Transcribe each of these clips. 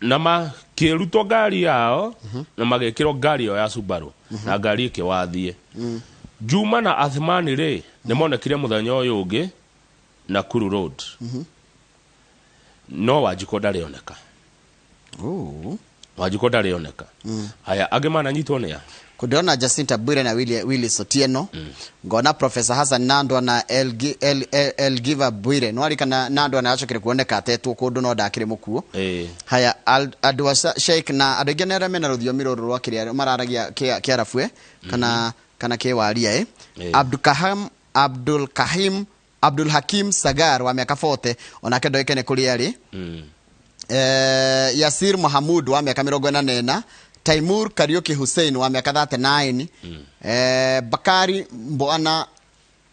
Na makĩrutwo ngari yao na magĩkĩrwo ngari ĩyo ya Subaru na ngari ĩkĩwathiĩ. Juma na Athmani rĩ, nĩ monekire mũthenya ũyũ ũngĩ Nakuru Road, no Wanjikũ ndarĩoneka. Oh. Wanjikũ ndarĩoneka. Haya, angĩ mananyitwo nĩ a? Kũndĩrona Jacinta Bwire na Willis Otieno, ngona Professor Hassan Nandwa na Elgiva Bwire. Nĩwarikana Nandwa nĩ acokire kuoneka atetwo kũndũ no ndakĩrĩ mũkuo. Haya, andũ a Sheikh na andũ aingĩ nĩ arĩa mena rũthiomi rũrũ rwa kĩrĩa mararagia kĩarabu, kana kĩwaria. Abdulkaham Abdul Kahim Abdul Hakim Sagar wa mĩaka 40, onake ndoĩkaine kũrĩa arĩ. Yasir Mahamud wa mĩaka 44, Taimur Kariuki Hussein wa mĩaka 39, Bakari Mbwana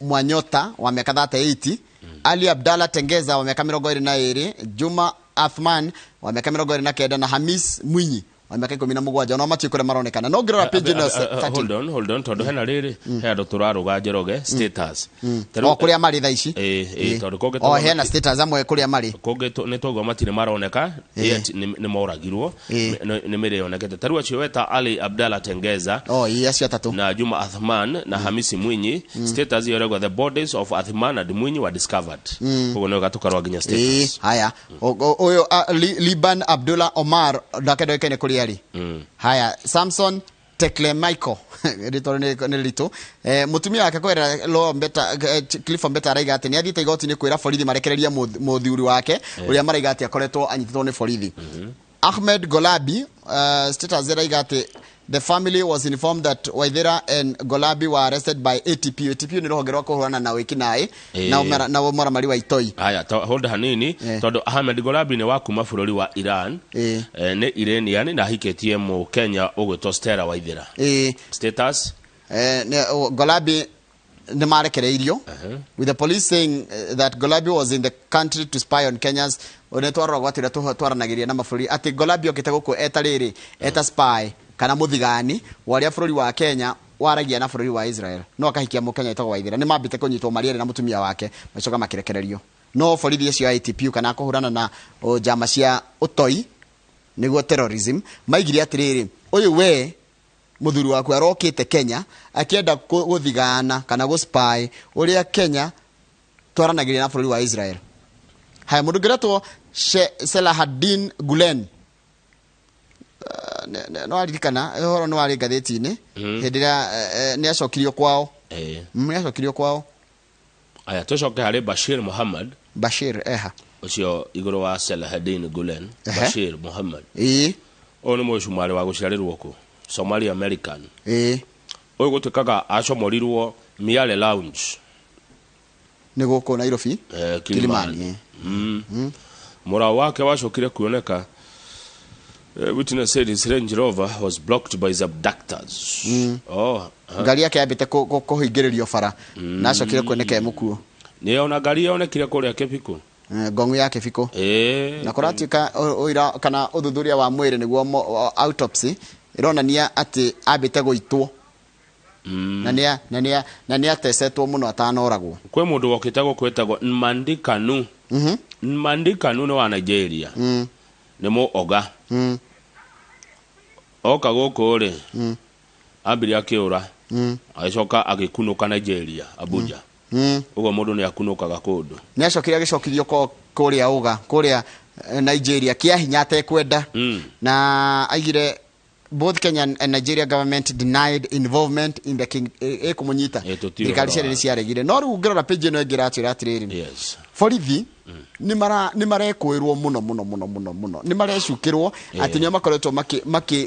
Mwanyota wa mĩaka 38, Ali Abdallah Tengeza wa mĩaka 22, Juma Athman wa mĩaka 29 na Hamis Mwinyi wa mĩaka 17, onao matiũ kũrĩa maronekana. No ngĩrora page ĩno 13. Hold on, hold on, tondũ hena rĩrĩ, he andũ tũrarũga Njoroge status. O kũrĩa marĩ thaa ici. Ĩ, tondũ kũngĩ O hena status amwe kũrĩa marĩ. Kũngĩ nĩ twaigua matirĩ maroneka, yet nĩ moragirwo. Nĩ mĩrĩ yonekete. Ta rĩu acio weta Ali Abdallah Tengeza O ĩ acio atatũ na Juma Athman na Hamisi Mwinyi, status ĩyo ĩrauga the bodies of Athman and Mwinyi were discovered. Koguo nĩ wega tũkarora nginya status. Haya, ũyũ Liban Abdullah Omar nake ndoĩkaine kũrĩa arĩ. Haya, Samson Tekle Michael, rĩtwa nĩ ritũ. Mũtumia wake kwerera Lo Mbeta, Clifford Mbeta araiga atĩ nĩ athiĩte igoti-inĩ kwĩra borithi marekererie mũthuri wake ũrĩa maraiga atĩ akoretwo anyitĩtwo nĩ borithi. Ahmed Golabi, status ĩraiga atĩ the family was informed that Waithera and Golabi were arrested by ATP. ATP nĩ rũhonge rwa kũhũrana na wĩkinaĩ na ũmaramari wa itoi. Haya, hold hanini, tondũ Ahmed Golabi nĩ wa kuma bũrũri wa Iran. Nĩ Iranian na ahikĩtie Mũkenya ũgwĩtwo Stella Waithera. Status? Golabi nĩ marekereirio, with the police saying that Golabi was in the country to spy on Kenyans. Nĩ twarora gwati ũrĩa twaranagĩria na mabũrũri atĩ Golabi okĩte gũkũ eta rĩrĩ, eta spy kana mũthigani wa ũrĩa bũrũri wa Kenya waragia na bũrũri wa Israel, no akahikia Mũkenya wĩtagwo Waithera. Nĩ mambĩte kũnyitwo marĩ erĩ na mũtumia wake, macoka makĩrekererio, no borithi acio a ATPU kana kũhũrana na njama cia ũtoi, nĩguo terrorism, maigire atĩrĩrĩ, ũyũ we mũthuri waku arokĩte Kenya akĩenda gũthigana kana gũspy ũrĩa Kenya twaranagĩria na bũrũri wa Israel. Haya, mũndũ ũngĩretwo Selahaddin Gulen, no aririkana ũhoro nĩ warĩ ngathĩti-inĩ hĩndĩ ĩrĩa nĩ acokirio kwao. Nĩ acokirio kwao. Aya, tũcoke harĩ Bashir Muhammad. Bashir eha? Ũcio igũrũ wa Selahaddin Gulen. Bashir Muhammad, ũyũ nĩ mũcumarĩ wa gũciarĩrwo kũ Somalia American. Ũyũ gũtuĩkaga acomorirwo Miale Lounge. Nĩ gũkũ Nairobi? Kilimani. Kilimani. Mũrao wake wacokire kuoneka, witness said his Range Rover was blocked by his abductors. Oh, huh. Ngari yake yambĩte kũhingĩrĩrio bara na acokire kuoneka e mũkuo. Nĩ ona ngari yonekire kũrĩa Kĩbikũ. Ngong'u ya Kĩbikũ. Na kũratuĩka ũira kana ũthuthuria wa mwĩrĩ, nĩguo autopsy, ĩronania atĩ ambĩte gũitwo na nĩ atecetwo mũno atanoragwo. Kwĩ mũndũ wokĩte gũkũ wĩtagwo Nnamdi Kanu. Nnamdi Kanu nĩ wa Nigeria, nĩ mũoga. Oka gũkũ rĩ, ambire akĩũra, agĩcoka agĩkunũka Nigeria, Abuja. Ũguo mũndũ nĩ akunũkaga kũndũ. Nĩ acokire agĩcokithio kũrĩa ũga kũrĩa Nigeria kĩa hinya atekwenda. Na aigire both Kenyan and Nigeria government denied involvement in the king ĩkũmũnyita. Tũtiũĩ Thirikari ũhoro cierĩ nĩ ciaregire, no rĩu ũngĩrora page ĩno ĩngĩ ĩratwĩra atĩrĩrĩ, borithi nĩ marekũĩrwo mũno mũno mũno mũno mũno, nĩ marecukĩrwo atĩ nĩo makoretwo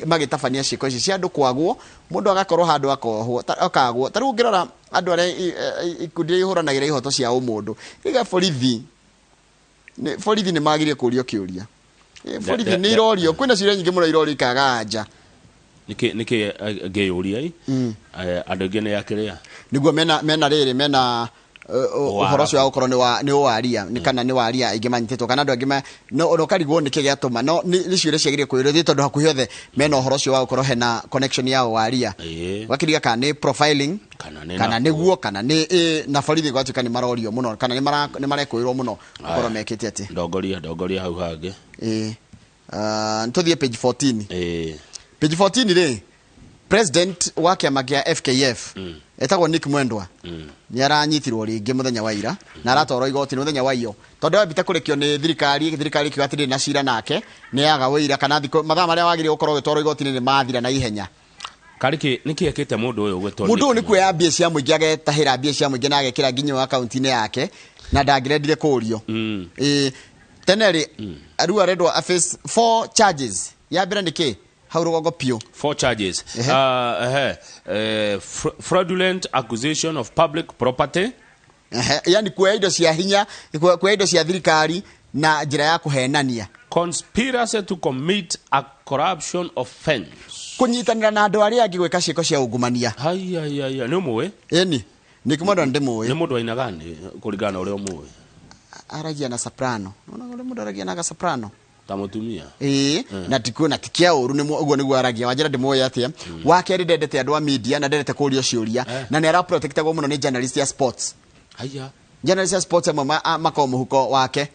magĩtabania ciĩko ici cia andũ kwagwo, mũndũ agakorwo handũ akohwo akagwo. Ta rĩu ũngĩrora andũ arĩa ikundi iria ihũranagĩra ihoto cia ũmũndũ iga borithi nĩ magĩrĩire kũrio kĩũria. Borithi nĩ irorio, kwĩna ciũria nyingĩ mũno irorio ikaga anja. Nĩkĩ ngĩyũria i andũ aingĩ nĩ akĩrĩa? Nĩguo mena rĩrĩ mena Ũhoro ũcio wa gũkorwo nĩ ũwaria nĩ kana nĩ waria aingĩ manyitĩtwo kana andũ angĩ no ona ũkarigwo nĩkĩ gĩatũma, no nĩ ciũria ciagĩrĩire kũyũrio tondũ hakuhĩ othe mena ũhoro ũcio wa gũkorwo hena connection ya ũwaria. Ũgakĩriga kana nĩ profiling kana nĩ kana nakũ. Nĩguo kana nĩ na borithi gwatuĩka nĩ marorio mũno kana nĩ marekũĩrwo mũno gũkorwo Aya. mekĩte atĩ. Ndongoria, ndongoria hau hangĩ. Ĩĩ. Tũthiĩ page 14. Page 14 rĩ, president wa kĩama kĩa FKF etagwo Nick Mwendwa nĩ aranyitirwo rĩngĩ mũthenya wa ira na aratwarwo igoti-inĩ mũthenya wa iyo tondũ ambĩte kũrekio nĩ thirikari, thirikari ikiuga atĩ ndĩrĩ na cira nake, nĩ yaga wĩira kana thikũ mathaa marĩa wagĩrĩire gũkorwo ũgĩtwarwo igoti-inĩ nĩ mathira na ihenya. Karĩ kĩ nĩkĩ ekĩte mũndũ ũyũ gwĩtwo Mũndũ ũyũ nĩ Nick? kuoya mbia cia mũingĩ, agetahĩra mbia cia mũingĩ na agekĩra nginya akaunti-inĩ yake na ndangĩrendire kũrio. Ĩĩ, tene rĩ rĩu arendwo a face four charges. Ya mbere nĩ kĩ hau rũgongo piũ? Four charges. Ehe. Ehe. Fraudulent acquisition of public property. Ehe, yani kuoya indo cia hinya, kuoya indo cia thirikari na njĩra ya kũhenania. Conspiracy to commit a corruption offense. Kũnyitanĩra na andũ arĩa angĩ gwĩka ciĩko cia ungumania. Haya haya haya, nĩ ũmũĩ? Ĩni, nĩ kĩmwendwa Nĩ ndĩmũĩ. mũndũ wainaga nĩ kũringana na ũrĩa ũmũĩ? Aragia na soprano. Nona ũrĩa mũndũ aragia na soprano. Ta mũtumia. Ĩĩ, na tikuo na tikia ũru nĩ ũguo nĩguo aragia. Wanjĩra ndĩmũĩ atĩa? Wa kerĩ, ndendete andũ a media na ndendete kũrio ciũria na nĩ araprotectagwo mũno nĩ journalist ya sports. Haya. Journalist ya sports amwe makoragwo mũhuko wake.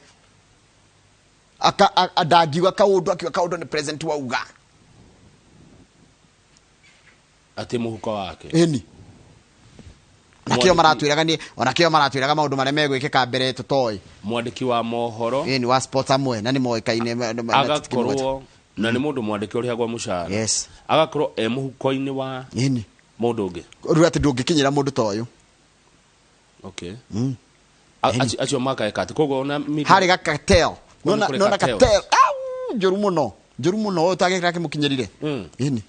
Ndangiuga kaũndũ, akiuga kaũndũ nĩ president wauga. Atĩ mũhuko wake. Ĩni, nakĩo Mwandĩki- maratwĩraga nĩ onakĩo maratwĩraga maũndũ marĩa megwĩkĩka mbere tũtoĩ. Mwandĩki wa mohoro. Ĩni, wa sports amwe na nĩ moĩkaine Agakorwo na nĩ mũndũ mwandĩke ũrĩhagwo mũcara. Yes. Agakorwo e mũhuko-inĩ wa Ĩni. mũndũ ũngĩ. Rĩu atĩ ndũngĩkinyĩra mũndũ ta ũyũ. Okay. Acio makaeka atĩ koguo ona media- Harĩ gakatel. Kũu nĩ nona kũrĩ nona cartel. cartel au njũru mũno, njũru mũno, ũyũ ũtangĩkĩra kĩmũkinyĩrire. Ĩni.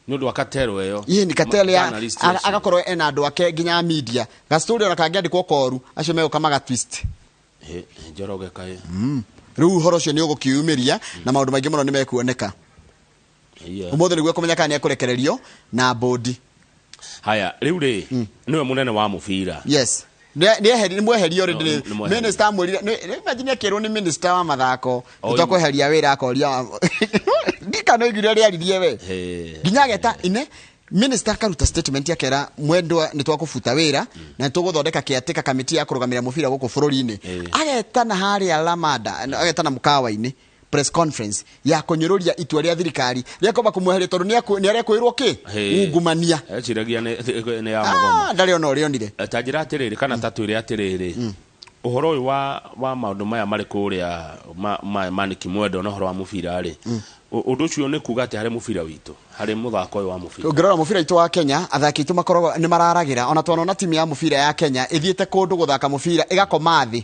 Nĩ ũndũ wa katero ĩyo. Ĩni, cartel ya Journalist ũcio. Agakorwo ena andũ ake nginya media gastori ona kangĩandĩkwo koru, acio megũka maga twist. Njoroge kaĩ. Rĩu ũhoro ũcio nĩ ũgũkiumĩria na maũndũ maingĩ mũno nĩ mekuoneka. Iya. Ũmũthĩ nĩguo kũmenya kana nĩ ekũrekererio na bodi. Haya, rĩu rĩ nĩwe mũnene wa mũbira. Yes, nĩ mweherio No, already. nĩ mweherio. Minister amwĩrire imagine akĩrwo nĩ minister wa mathako Oi. tũtakweheria wĩra, akoria ndikana oigire ũrĩa aririe we. Nginya ageta ine minister akaruta statement akera Mwendwa nĩ twakũbuta wĩra na nĩ tũgũthondeka kĩatĩka kamĩtĩ ya kũrũgamĩrĩra mũbira gũkũ bũrũri-inĩ. Agetana harĩa Lamada, agetana mũkawa-inĩ press conference ya kũnyũrũria itua rĩa thirikari rĩa kwamba kũmweheria tondũ nĩ arekwĩrwo kĩ ungumania. Eciragia nĩ ya mũgomo. Ah, ndarĩ ona ũrĩa onire. Ta njĩra atĩrĩrĩ kana ta twĩre atĩrĩrĩ, ũhoro ũyũ wa maũndũ maya marĩ kũrĩa ma Nick Mwendwa na ũhoro wa mũbira rĩ, ũndũ ũcio nĩ kuga atĩ harĩ mũbira witũ, harĩ mũthako ũyũ wa mũbira? Ũngĩrora mũbira witũ wa Kenya, athaki aitũ makoragwo nĩ mararagĩra. Ona twanona timu ya mũbira ya Kenya ĩthiĩte kũndũ gũthaka mũbira ĩgakoma thĩ,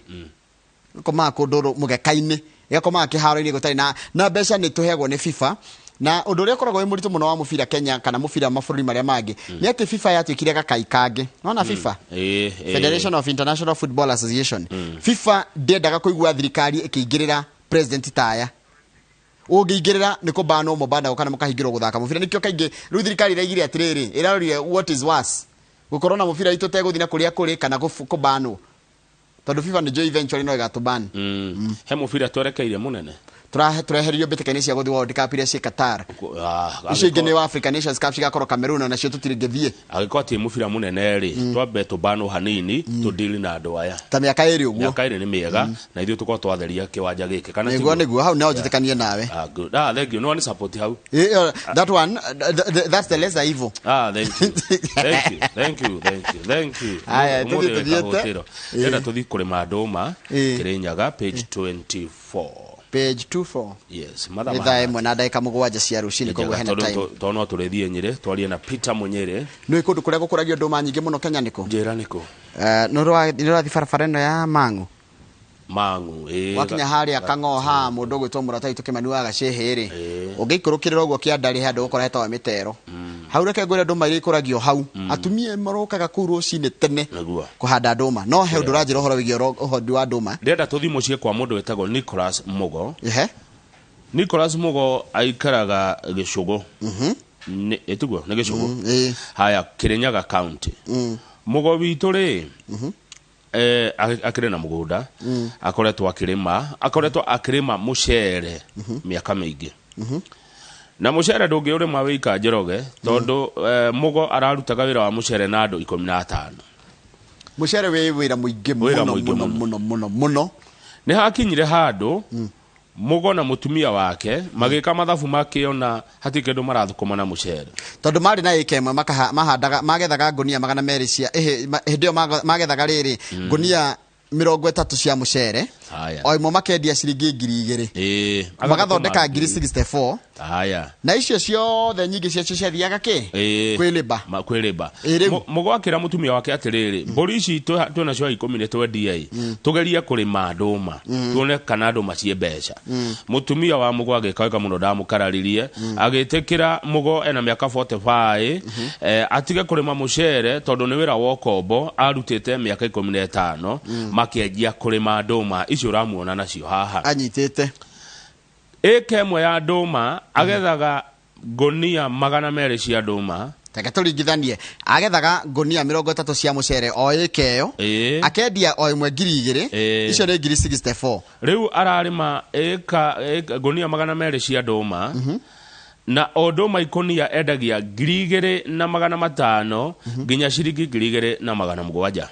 ĩgakomaga kũndũ mũgeka-inĩ, ĩgakomaga kĩharo-inĩ gũtarĩ na mbeca nĩ tũheagwo nĩ FIFA. Na ũndũ ũrĩa ũkoragwo wĩ mũritũ mũno wa mũbira Kenya kana mũbira mabũrũri marĩa mangĩ nĩ atĩ FIFA yatuĩkire gakai kangĩ. Nona FIFA, Ĩĩ. Federation of International Football Association, FIFA ndĩendaga kũigua thirikari ĩkĩingĩrĩra president taya. Ũngĩingĩrĩra nĩ kũbanwo mũbanagwo kana mũkahingĩrwo gũthaka mũbira. Nĩkĩo kaingĩ rĩu thirikari ĩraigire atĩrĩrĩ, ĩrarorire what is worse, gũkorwo na mũbira witũ tegũthiĩ na kũrĩa kũrĩ kana kũbanwo, tondũ FIFA nĩnjũĩ eventually no ĩgatũban. He mũbira twerekeire mũnene. Tũrehererio mbĩtĩka-inĩ cia gũthiĩ World Cup iria ciĩ Qatar. Icio ingĩ nĩ wa African Nations Cup cigakorwo Cameroon, na nacio tũtirĩngĩthiĩ. Angĩkorwo atĩ mũbira mũnene rĩ, twambe tũbanwo hanini tũdili na andũ aya. Ta mĩaka 2 ũguo. Mĩaka 2 nĩ mĩega na ithuĩ tũkorwo twatheria kĩwanja gĩkĩ kana Nĩguo. tiguo? Nĩguo, hau no njĩtĩkanie nawe. Ah, good. Ah, thank you. No one support hau. That one, that's the lesser evil. Ah, thank you. Thank you. Thank you. Thank you. Thank you. Aya, Ũmũthĩ tũthiĩ wĩ tũthiĩte. kahũtĩro. Ndĩrenda tũthiĩ kũrĩma ndũma. Kĩrĩnyaga page 24. Page 24. Yes, mathaa Nĩ thaa 1:07 cia rũcinĩ, koguo hena Tondũ time. tondũ no tũrĩthiĩ Nyĩrĩ twarie na Peter Munyĩrĩ. Nĩ kũndũ kũrĩa gũkũragio ndũma nyingĩ mũno Kenya nĩkũ? Njĩra nĩkũ? Nĩ ũrathiĩ barabara ĩno ya Mang'u. Mang'u. Ĩĩ. Wakinya harĩa Kang'oha, mũndũ ũgwĩtwo mũrata witũ Kĩmani wa Gacĩhĩ rĩ, ũngĩikũrũkĩrĩra ũguo kĩanda rĩ, handũ ũgũkora hetagwo mĩtero hau. Reke ngwĩre, ndũma iria ikũragio hau, atumia marokaga kũu rũcinĩ tene Nĩguo. kũhanda ndũma. No he ũndũ ũranjĩra ũhoro wĩgiĩ ũhandi wa ndũma. Ndĩrenda tũthiĩ mũciĩ kwa mũndũ wĩtagwo Nicholas Mugo. Ehe. Nicholas Mugo aikaraga Gĩcũgũ. Nĩ ĩtiguo nĩ Gĩcũgũ? Ĩĩ. Haya, Kĩrĩnyaga County. Mugo witũ rĩ, Akĩrĩ na mũgũnda, akoretwo akĩrĩma mũcere mĩaka mĩingĩ, na mũcere ndũngĩũrĩma wĩika, Njoroge, tondũ Mũgo ararutaga wĩra wa mũcere na andũ 15. Mũcere wĩ wĩra mũingĩ. Wĩra mũno mũingĩ mũno mũno. Mũno mũno mũno. Nĩ hakinyire handũ Mũgo na mũtumia wake magĩka mathabu, makĩona hatirĩ kĩndũ marathũkũma na mũcere. Tondũ marĩ na ĩka ĩmwe mahandaga, magethaga ngũnia 200 cia hĩndĩ ĩyo magethaga rĩrĩ ngũnia 30 cia mũcere. O ĩmwe makendia ciringi 2,000. Magathondeka 64,000. Na icio ciothe nyingĩ ciacio ciathiaga kĩ? Kwĩ labour. Kwĩ labour. Ĩ, rĩu. Mũgo akĩra mũtumia wake atĩrĩrĩ, mbũri ici twĩnacio 10 nĩ twendie ĩ, tũgerie kũrĩma ndũma tuone kana ndũma ciĩ mbeca. Mũtumia wa Mũgo agĩka wega mũno, ndamũkararirie, agĩtĩkĩra Mũgo ena mĩaka 45 atige kũrĩma mũcere tondũ nĩ wĩra wa ũkombo arutĩte mĩaka 15. Makĩanjia kũrĩma ndũma icio ũramuona nacio haha. Anyitĩte. Ĩka ĩmwe ya ndũma agethaga ngũnia 200 cia ndũma. Reke tũringithanie, agethaga ngũnia 30 cia mũcere o ĩka ĩyo. Akendia o ĩmwe 2,000. Icio nĩ 64,000. Rĩu ararĩma ĩka ngũnia 200 cia ndũma, na o ndũma ikũnia endagia 2,500 nginya ciringi 2,700.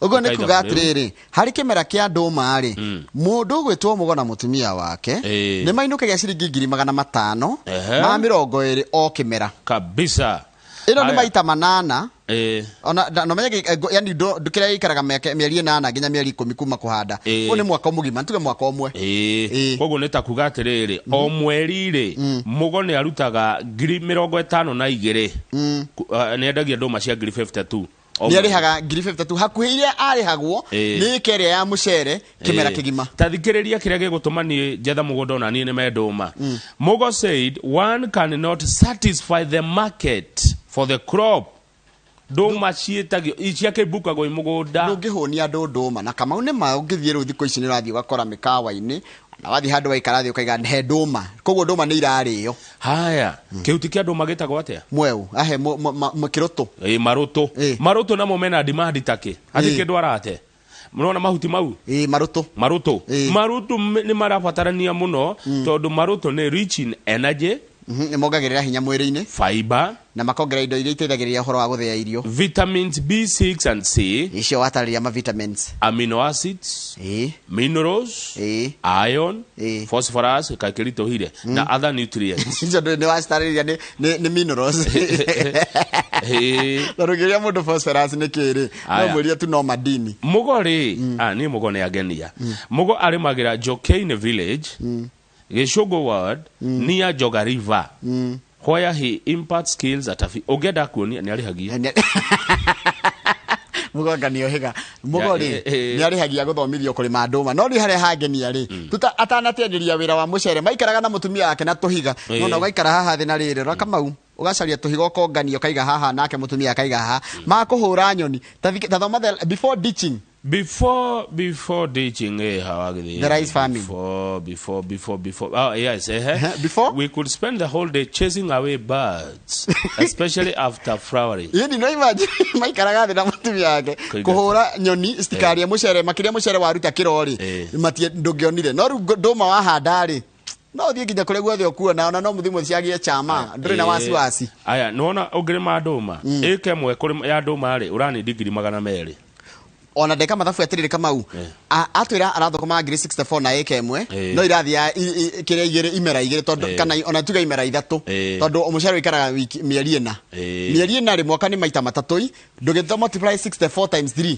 Ũguo nĩ Ĩka kuga ithabu rĩu. atĩrĩrĩ, harĩ kĩmera kĩa ndũma rĩ, mũndũ ũgwĩtwo Mũgo na mũtumia wake nĩ mainũkagia ciringi 520,000 o kĩmera. Kabisa. Ĩno nĩ Haya. maita manana. Ona no menye yani kĩrĩa gĩikaraga mĩeri 8 nginya mĩeri 10 kuma kũhanda. Ũyũ nĩ mwaka mũgima, nituge mwaka ũmwe. Koguo nĩ ta kuga atĩrĩrĩ, o mweri rĩ, Mũgo nĩ arutaga 52,000. Nĩ endagia ndũma cia 52,000 O Nĩ mweri. arĩhaga 52,000 hakuhĩ iria arĩhagwo nĩ ĩka ĩrĩa ya mũcere kĩmera kĩgima. Ta thikĩrĩria kĩrĩa gĩgũtũma niĩ njetha mũgũnda ona niĩ nĩme ndũma. Mũgo said one cannot satisfy the market for the crop. Ndũma ciĩtagio ciakĩmbukagwo i mũgũnda. Ndũngĩhũnia andũ ndũma na Kamau nĩ ma ũngĩthiĩ rĩu thikũ ici nĩ ũrathiĩ ũgakora mĩkawa-inĩ, na wathiĩ handũ waikara thĩ ũkaiga he ndũma, koguo ndũma nĩ irarĩo. Haya, kĩhuti kĩa ndũma gĩtagwo atĩa? Mweu ahe kĩrũtũ. Ĩ, marũtũ. Marũtũ namo mena demand takĩ hatirĩ kĩndũ arate mũrona mahuti mau. Ĩ, marũtũ. Marũtũ. Marũtũ nĩ marabatarania mũno tondũ marũtũ nĩ rich in energy. Nĩ mongagĩrĩra hinya mwĩrĩ-inĩ. Fiber. Na makongerera indo iria iteithagĩrĩria ũhoro wa gũthĩa irio. Vitamins B6 and C. Icio watarĩria ma vitamins. Amino acids, minerals, iron, phosphorus kakĩritũhire na other nutrients. Icio nĩ wacitarĩria nĩ minerals. Tondũ ngĩũria mũndũ phosphorus nĩ kĩrĩ, no Aya. mwĩrie tu no madini. Mũgo rĩ, niĩ Mũgo nĩ angenia. Mũgo arĩmagĩra Jokeine village, Gĩcũngũ ward, near Njoga River, where he imparts skills at a fee. Ũngĩenda kuonia nĩ arĩhagia. Mũgonga nĩ ohiga Mũgo rĩ, nĩ arĩhagia gũthomithio kũrĩma ndũma, no rĩu harĩa hangenia rĩ, tuta atanateanĩria wĩra wa mũcere maikaraga na mũtumia wake na tũhiga. Nona ũgaikara haha thĩ na rĩrĩ rora Kamau, ũgacaria tũhiga ũkongania ũkaiga haha, nake mũtumia akaiga haha makũhũra nyoni. Ta thoma before ditching. Before ditching, how are The rice farming. Before, oh yes. Before? We could spend the whole day chasing away birds, especially after flowering. Ĩni no imagine maikaraga thĩ na mũtumia wake Kũiga. kũhũra nyoni citikarie mũcere, makĩria mũcere waruta kĩro rĩ, matie ndũngĩonire. No rĩu ndũma wahanda rĩ, no ũthiĩ nginya kũrĩa guothe ũkuona, ona no mũthiĩ mũciagie chama ndũrĩ na wasiwasi. Aya, nĩwona ũngĩrĩma ndũma ĩka ĩmwe kũrĩma ya ndũma rĩ, ũranindi 200,000. Ona ndeka mathabu atĩrĩrĩ Kamau, atwĩra arathũkũma 64,000 na ĩka ĩmwe, no irathiĩ kĩrĩa igĩrĩ, imera igĩrĩ, tondũ kana ona tuge imera ithatũ, tondũ mũcere ũikaraga wiki mĩeri 4. Mĩeri 4 rĩ, mwaka nĩ maita matatũ i ndũgĩtua multiply 64 times 3.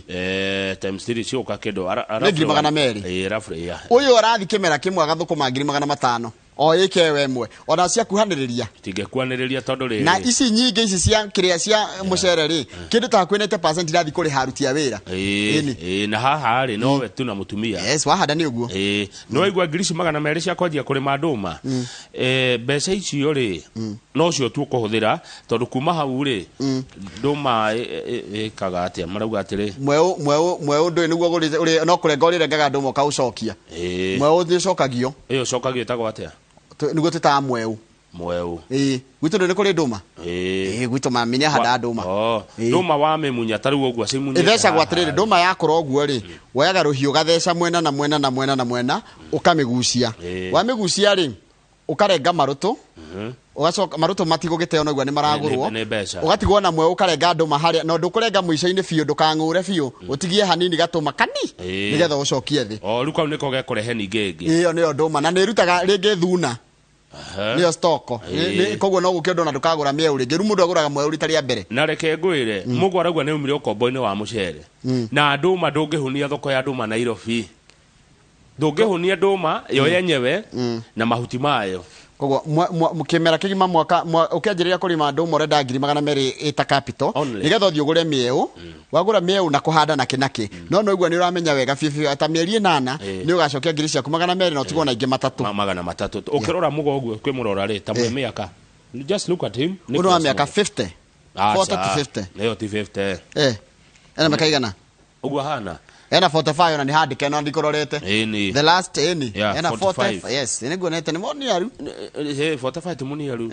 Times 3 ciũka kĩndũ Nĩ 200,000. Roughly, yeah. Ũyũ arathi kĩmera kĩmwe agathũkũma 500,000 o ĩka ĩyo ĩmwe ona ciakuhanĩrĩria. Tingĩkuanĩrĩria tondũ rĩrĩ Na ici nyingĩ ici cia kĩrĩa cia mũcere rĩ, kĩndũ ta hakuhĩ 90% irathiĩ kũrĩha aruti a wĩra. Ĩni. Na haha rĩ, nowe tu na mũtumia. Yes, wahanda nĩ ũguo. Nĩ waigua ngiri ici 200 cia kwanjia kũrĩma ndũma, mbeca icio rĩ, nocio tu ũkũhũthĩra, tondũ kuma hau rĩ, ndũma ĩkaga atĩa? Marauga atĩrĩ, Mweũ ndũĩ nĩguo no kũrenga ũrĩrengaga ndũma ũkaũcokia. Mweũ nĩ ũcokagio. Ĩyo ũcokagio ĩtagwo atĩa? Nĩguo twĩtaga mweũ. Mweũ. Ĩĩ, gwitũ nĩ kũrĩ ndũma. Ĩĩ. Ĩĩ, gwitũ mami nĩ ahandaga ndũma. Oh, Ĩĩ. ndũma wamĩmunya ta rĩu ũguo cimunyĩte Ĩthecagwo haha. atĩrĩrĩ, ndũma yakũra ũguo rĩ, woyaga rũhiũ ũgatheca mwena na mwena na mwena na mwena, ũkamĩgucia. Ĩĩ. Wamĩgucia rĩ, ũkarenga marũtũ, ũgacoka marũtũ matigũgĩteo noguo nĩ maragũrwo. Nĩ mbeca. Ũgatigwo na mweũ ũkarenga ndũma harĩa, na ndũkũrenga mũico-inĩ biũ, ndũkang'ũre biũ, ũtigie hanini gatũma kani, Ĩĩ. nĩgetha ũcokie thĩ. O rĩu kau nĩko gekũrehe ningĩ ĩngĩ. Ĩyo nĩyo ndũma, na nĩ ĩrutaga rĩngĩ thuna. Aha. Nĩyo stoko. Ĩĩ. Koguo no gũkĩ ũndũ na ndũkagũra mĩeũ rĩngĩ. Rĩu mũndũ agũraga mweũ rita rĩa mbere. Na reke ngwĩre, mũgũ arauga nĩ umire ũkombo-inĩ wa mũcere. Na ndũma ndũngĩhũnia thoko ya ndũma Nairobi. Ndũngĩhũnia ndũma yo yenyewe na mahuti mayo. Koguo kĩmera kĩgima mwaka ũkĩanjĩrĩria kũrĩma ndũma ũrenda 200,000 ĩta capital Only. nĩgetha ũthiĩ ũgũre mĩeũ, wagũra mĩeũ na kũhanda nakĩ nakĩ, no no ũguo nĩ ũramenya wega biũ biũ ta mĩeri 8 nĩ ũgacokia ngiri ciaku 200 na ũtigwo na ingĩ 300. 300. Ũkĩrora mũgo ũguo kwĩ mũrora rĩ ta mwĩ mĩaka. Just look at him. Ũndũ wa mĩaka 50. Aca. 40 to 50. Ĩyo ti 50. Eh. Ena mĩaka igana? Ũguo hana. Ena 45 na nĩ handĩke no ndikũrorete. Ĩni. The last ĩni. Yeah, Ena 45. 45. Yes, nĩ nguonete nĩ moniaru. 45 ti mũniaru.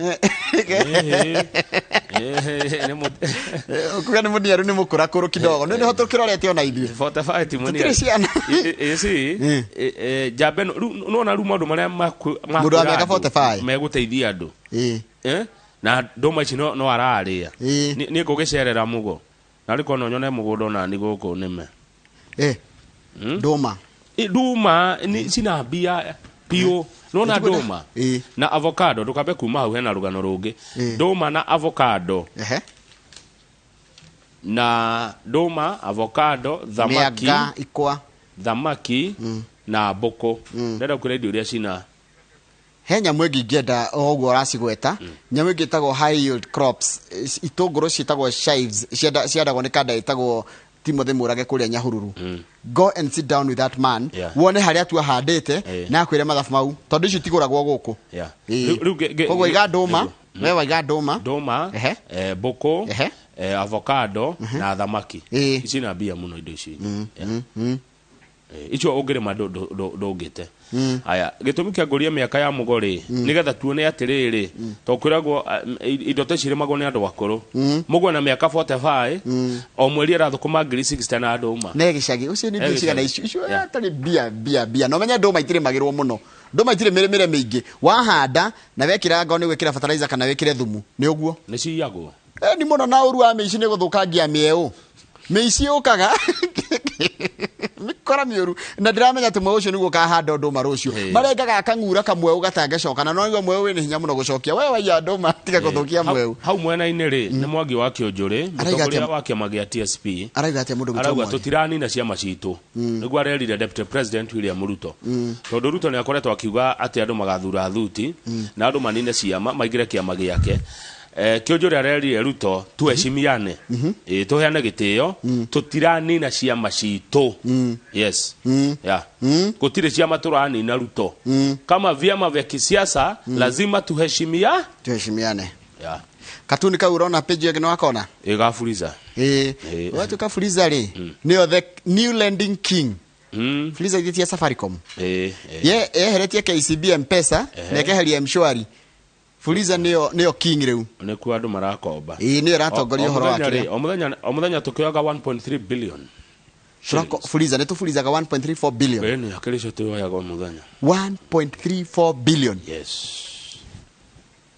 Kuga nĩ mũniaru nĩ mũkũrakũrũ kidogo. Nĩ nĩho tũkĩrorete ona ithuĩ. 45 ti mũniaru. Tũtirĩ ciana. Ĩci njambe ĩno rĩu nona rĩu maũndũ marĩa Mũndũ wa mĩaka makwĩra andũ, 45. megũteithia andũ. Ĩĩ. Eh? Na ndũma ici no ararĩa. Ĩĩ. Niĩ ngũgĩcerera mũgo. Na rĩkorwo no nyone mũgũnda onani gũkũ nĩme. Eh. Ndũma. Ndũma nĩ cina mbia biũ. Nona ndũma Ĩĩ. na avocado ndũkambe kuma hau hena rũgano rũngĩ. Ĩĩ. Ndũma na avocado Ehe. na ndũma, avocado, thamaki, Mĩanga, ikwa. thamaki na mbũkũ. Ndĩrenda kwĩra indo iria cina He nyamũ ĩngĩ ingĩenda o ũguo ũracigweta, nyamũ ĩngĩ ĩtagwo high yield crops, itũngũrũ ciĩtagwo chives, ciendagwo nĩ kanda ĩtagwo Timothy Mũrage kũrĩa Nyahururu. Go and sit down with that man, Yeah. wone harĩa tu ahandĩte Ĩĩ. na akwĩre mathabu mau, tondũ icio itigũragwo gũkũ. Yeah. Ĩĩ. Rĩu Koguo iga ndũma, nĩguo. we waiga ndũma. Ndũma, Ehe. mbũkũ, Ehe. avocado na thamaki. Ĩĩ. Ici na mbia mũno indo ici. Yeah. Icio ũngĩrĩma ndũngĩte. Aya, gĩtũmi kĩa ngũria mĩaka ya mũgo rĩ, nĩgetha tuone atĩrĩrĩ, to kwĩragwo indo ta ici irĩmagwo nĩ andũ akũrũ. Mũgo na mĩaka 45, o mweri arathũkũma ngiri 60 na ndũma. Ne gĩcagi ũcio nĩ E mbia cigana gĩcagi. icio icio Yeah. atarĩ mbia mbia mbia no menye ndũma itirĩmagĩrwo mũno, ndũma itirĩ mĩrĩmĩre mĩingĩ, wahanda na wekĩra ngoo nĩ gwĩkĩra fertilizer kana wĩkĩre thumu nĩ ũguo. Nĩ ciyagwo. Ni mũno na ũru wa mĩici nĩ gũthũkangia mĩeũ, mĩici yũkaga mĩkora mĩũru na ndĩramenya atĩ mweũ ũcio nĩguo ũkahanda ndũma rũciũ. Ĩĩ. Marengaga akang'ura kamweũ gatangĩcoka na no mweũ wĩna hinya mũno gũcokia we waiya ndũma tiga gũthũkia mweũ. Hau mwena-inĩ rĩ, nĩ Mwangi wa Kĩũnjũrĩ, Arauga mũtongoria atĩa? wa kĩama gĩa TSP. Arauga atĩa mũndũ gwĩtwo Arauga Mwangi? tũtiranina ciama citũ, nĩguo arerire Deputy President William Ruto, tondũ Ruto nĩ akoretwo akiuga atĩ andũ magathura thuti na andũ manine ciama maingĩre kĩama gĩake. Kĩũnjũrĩ arerire Ruto tuheshimiane, tũheane gĩtĩo, tũtiranina ciama citũ. Yes, yeah. Gũtirĩ ciama tũranina Ruto. Kama vyama vya kisiasa lazima tuheshimia Tuheshimiane. Yeah. Katuni kau ũrona page ĩngĩ nĩ wakona? Ĩgaburiza. Ĩĩ. Ĩĩ. Watuĩka Fuliza rĩ, nĩyo the new lending king. Fuliza ithiĩ ti ya Safaricom. Ĩĩ, ĩĩ. Ye yeheretie KCB M-Pesa na ĩkeheria M-Shwari. Fuliza nĩyo king rĩu. Nĩkuo andũ marakomba. Ĩĩ, nĩyo ĩratongoria O ũhoro wa mũthenya kĩrĩa. rĩ, o mũthenya tũkĩoyaga 1.3 billion. Fuliza nĩ tũfulizaga 1.34 billion. Ĩni akĩrĩ icio tũyoyaga o mũthenya. 1.34 billion. Yes.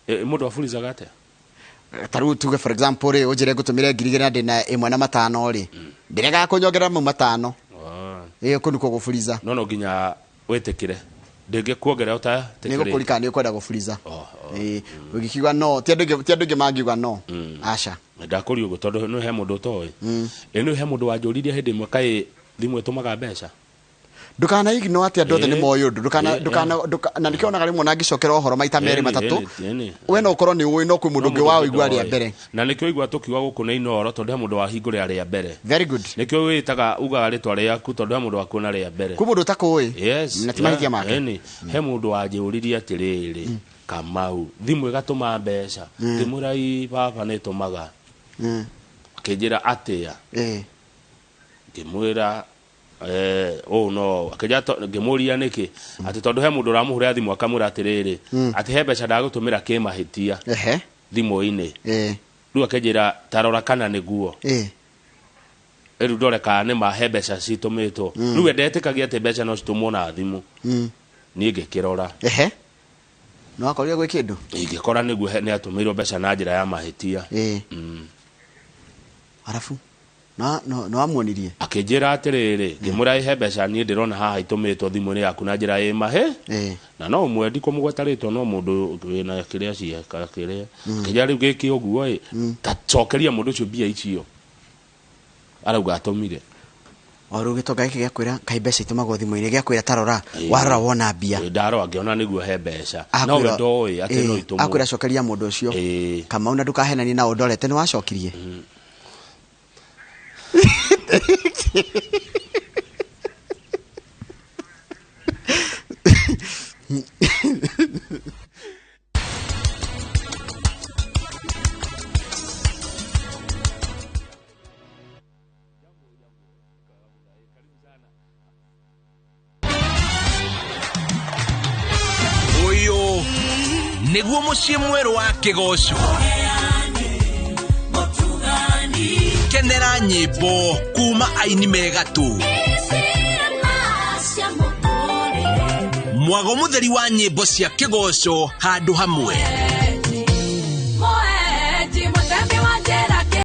Mũndũ afulizaga atĩa? Ta rĩu tuge for example rĩ, ũnjĩre ngũtũmĩre 2,000 na ndĩna 1.5 rĩ, ndĩregaga kũnyongerera mau 5. Ĩĩ, kũu nĩkuo gũfuliza. No nginya wĩtĩkĩre. Ndĩngĩkuongerera Nĩ ũtatĩkĩrĩte. gũkũrika nĩ ũkwenda gũfuliza. Oh, oh. Ĩĩ, ũngĩkiuga no, ti andũ aingĩ mangiuga no. Aca. Ndakũria ũguo tondũ nĩ he mũndũ ũtoĩ. Ĩ nĩ he mũndũ wanjũririe hĩndĩ ĩmwe kaĩ thimũ ĩtũmaga mbeca. Ndukana ignore atĩ andũ othe nĩ Ĩĩ. moĩ ũndũ. Ndukana Ĩĩ, ndukana na nĩkĩo onaga rĩmwe na ngĩcokera ũhoro maita merĩ Ĩni, matatũ. ĩni, ĩni. We no ũkorwo nĩ ũĩ no kwĩ mũndũ No ũngĩ waũigua rĩa ũtoĩ. mbere. Na nĩkĩo igua tũkiuga gũkũ nĩ Inooro tondũ he mũndũ wahingũrĩra rĩa mbere. Very good. Nĩkĩo wĩtaga ugaga rĩtwa rĩaku tondũ he mũndũ wakuona rĩa mbere. Kwĩ mũndũ ũtakũĩ. Yes. Na ti mahĩtia make. Ĩni, he mũndũ wanjũririe atĩrĩrĩ, Kamau, thimũ ĩgatũma mbeca. Ngĩmwĩra ĩ baba nĩ ĩtũmaga. Akĩnjĩra atĩa? Ĩĩ. Ngĩmwĩra Ũũ no akĩnjĩra ngĩmũria nĩkĩ, atĩ tondũ he mũndũ ũramũhũrĩra thimũ akamwĩra atĩrĩrĩ, atĩ he mbeca ndagũtũmĩra kĩmahĩtia thimũ-inĩ. Rĩu akĩnjĩra tarora kana nĩguo. Rĩu ndore kana nĩ ma he mbeca citũmĩtwo. Rĩu we ndetĩkagia atĩ mbeca no citũmwo na thimũ. Niĩ ngĩkĩrora. No akorire gwĩ kĩndũ. Ingĩkora nĩguo nĩ atũmĩirwo mbeca na njĩra ya mahĩtia. Arabu no no no amuonirie. Akĩnjĩra atĩrĩrĩ, ngĩmwĩra he mbeca niĩ ndĩrona haha itũmĩtwo thimũ-inĩ yaku na njĩra ĩ mahĩ, na no ũmwe ndikũmũgweta rĩtwa, no mũndũ wĩna kĩrĩa cieka kĩrĩa kĩrĩa rĩu gĩkĩ ũguo ĩ, ta cokeria mũndũ ũcio mbia icio arauga atũmire. O rĩu gĩtonga gĩkĩ gĩakwĩra kaĩ mbeca itũmagwo thimũ-inĩ, gĩakwĩra tarora, warora wona mbia. Ndarora ngĩona nĩguo he mbeca, no we ndoĩ atĩ no itũmwo. Akwĩra cokeria mũndũ ũcio. Kamau, na ndũkahenanie na ũndorete nĩ wacokirie. Ũyũ nĩguo mũciĩ mwerũ wa kĩgoco. Kenera nyĩmbo kuma aini megatũ, mwago mũtheri wa nyĩmbo cia kĩgoco handũ hamwe.